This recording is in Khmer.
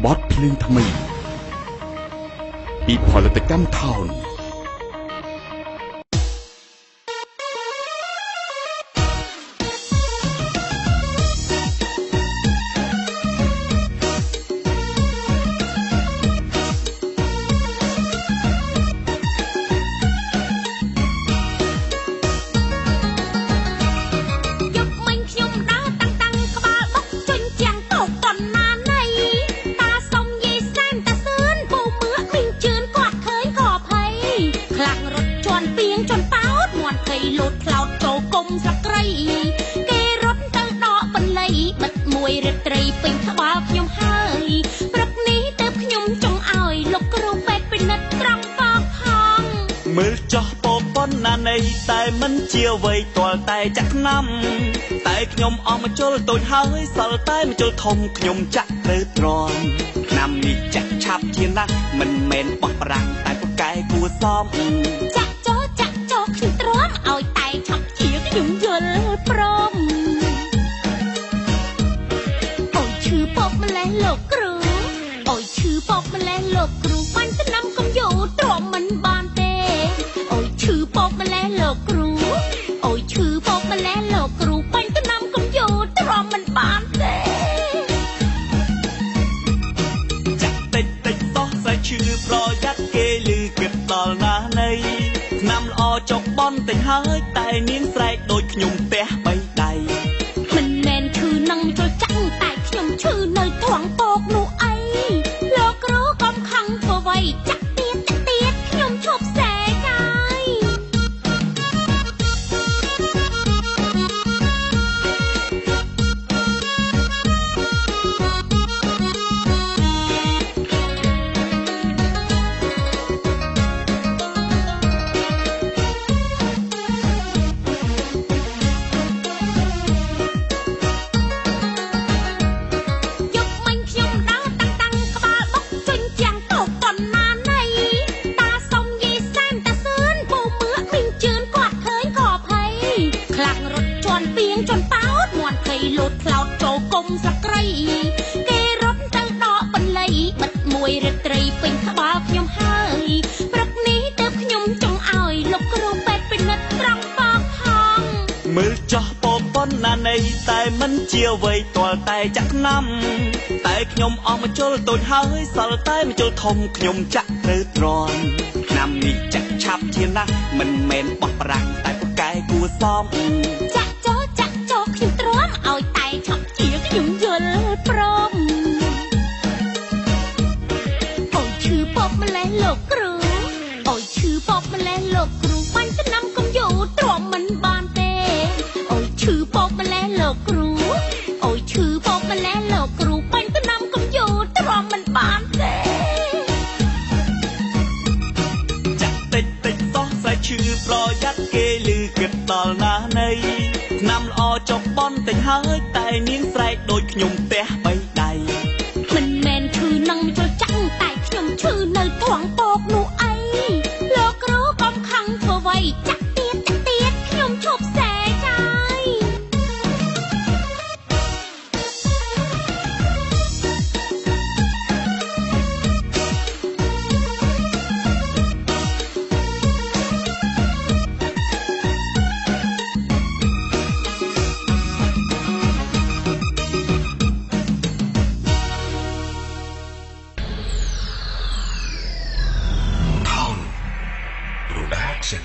បទភ្លេងថ្មីពីផលិតកម្មថោន មើលចោះពោប៉ុណ្ណានៃតែមិនជាអ្វីទាល់តែចាក់ថ្នាំតែខ្ញុំអស់មកជុលតូចហើយសល់តែមកជុលធំខ្ញុំចាក់ត្រូវទ្រាំឆ្នាំនេះចាក់ឆាប់ជាណាស់មិនមែនបោះប្រាំងតែពូកែគួសមចាក់ចោចាក់ចោខ្ញុំទ្រាំឲ្យតែឆាប់ជាខ្ញុំយល់ព្រមអូយឈឺពកម្លេះលោកគ្រូអូយឈឺពកម្លេះលោកគ្រូបាញ់ថ្នាំកុំយូរទ្រាំមិនបានទេអូយឈឺពកម្លេះលោកគ្រូអូយឈឺពកម្លេះលោកគ្រូបាញ់ថ្នាំកុំយូរទ្រាំមិនបានទេចាក់តិចតិចសោះស្អែកឈឺប្រយ័ត្នគេលឺគិតដល់ណាស់នៃថ្នាំល្អចុកបន់តិចហើយតែនាងស្រែកដូចខ្ញុំផ្ទះបីដៃមិនមែនឈឺនឹងជុលចាក់តែខ្ញុំឈឺនៅថងពកនោះអីលោកគ្រូកុំខឹងធ្វើអ្វីចាក់ទៀតចាក់ទៀតខ្ញុំឈប់ស្រែកហើយ មើលចោះពោប៉ុណ្ណានៃតែមិនជាអ្វីទាល់តែចាក់ថ្នាំតែខ្ញុំអស់មកជុលតូចហើយសល់តែមកជុលធំខ្ញុំចាក់ត្រូវទ្រាំឆ្នាំនេះចាក់ឆាប់ជាណាស់មិនមែនបោះប្រាំងតែពូកែគួសមចាក់ចោចាក់ចោខ្ញុំទ្រាំឲ្យតែឆាប់ជាខ្ញុំយល់ព្រមអូយឈឺពកម្លេះលោកគ្រូអូយឈឺពកម្លេះលោកគ្រូបាញ់ថ្នាំកុំយូរទ្រាំមិនបានទេអូយឈឺពកម្លេះលោកគ្រូអូយឈឺពកម្លេះលោកគ្រូបាញ់ថ្នាំកុំយូរទ្រាំមិនបានទេចាក់តិចតិចសោះស្អែកឈឺប្រយ័ត្នគេលឺគិតដល់ណាស់នៃថ្នាំល្អចុកបន់តិចហើយតែនាងស្រែកដូចខ្ញុំផ្ទះបីដៃមិនមែនឈឺនឹងជុលចាក់តែខ្ញុំឈឺនៅថងពកនោះអីលោកគ្រូកុំខឹងធ្វើអ្វីចាក់ទៀតចាក់ទៀតខ្ញុំឈប់ស្រែកហើយ Production.